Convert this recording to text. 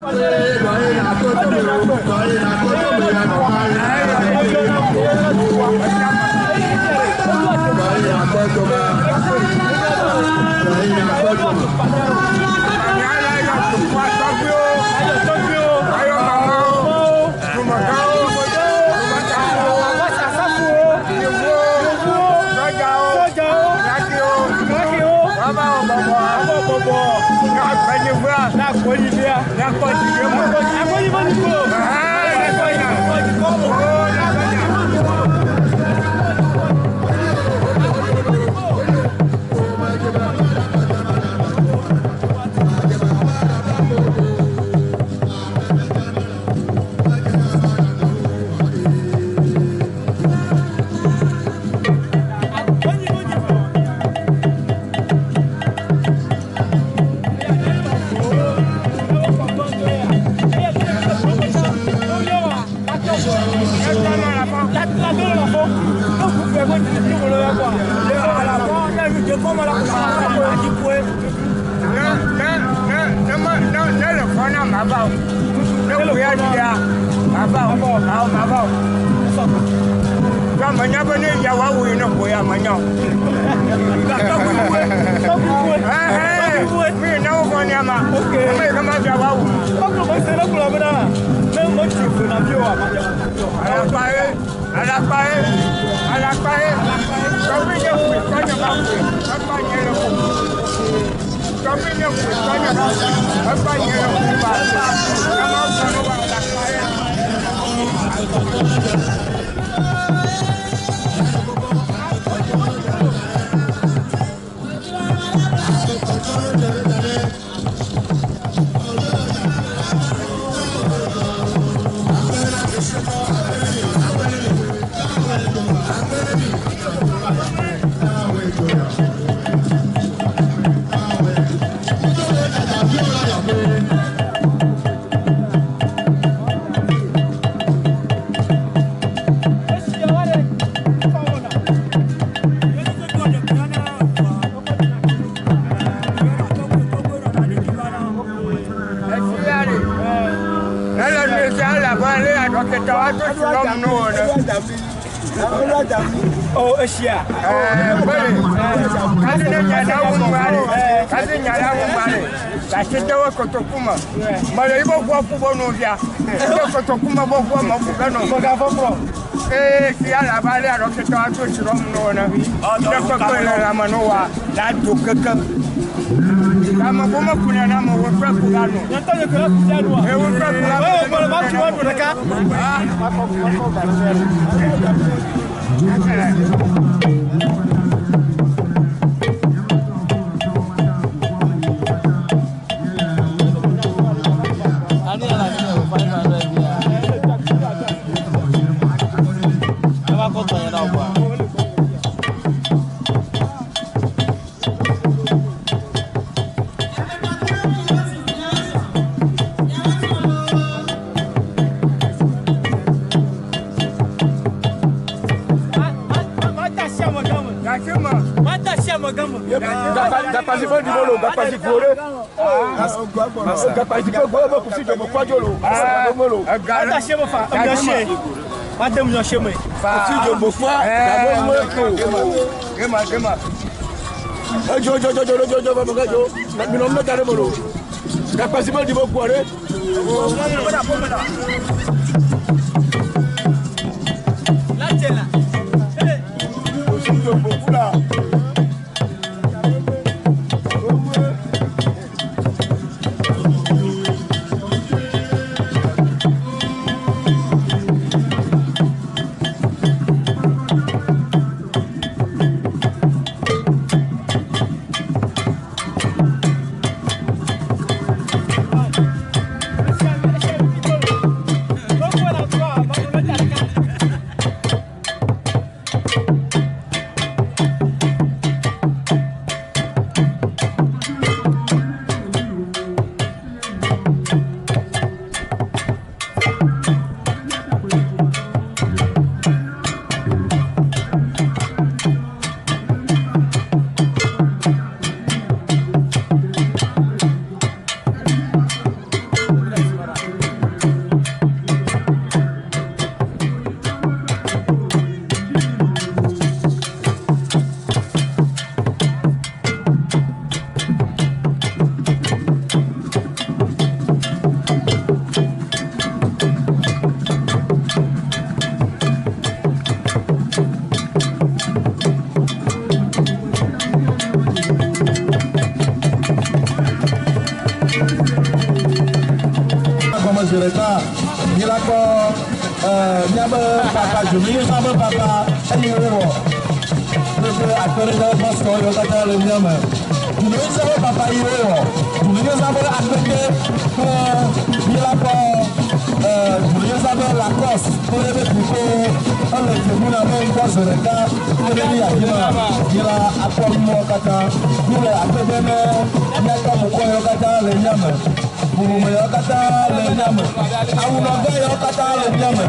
Thank zi ɖeka mi la kpɔ míabe papa dzonuyizã be papa eye wowɔ kple akpe ɖe míaƒe pastor yiwo katã le mía me. Dzonuyizã be papa yi wowɔ dzonuyizã be akpete kple mi la kpɔ dzonuyizã be Lacoste kple eƒe trikowo ele tribuna be ŋkɔ zi ɖeka kple ɖe mi afi ma mi la akpɔ nuwo katã. Mi le akpe dem ne míatɔ mokɔ yiwo katã le mía me, bubume yiwo katã le mía me, awunɔgã yiwo katã le mía me.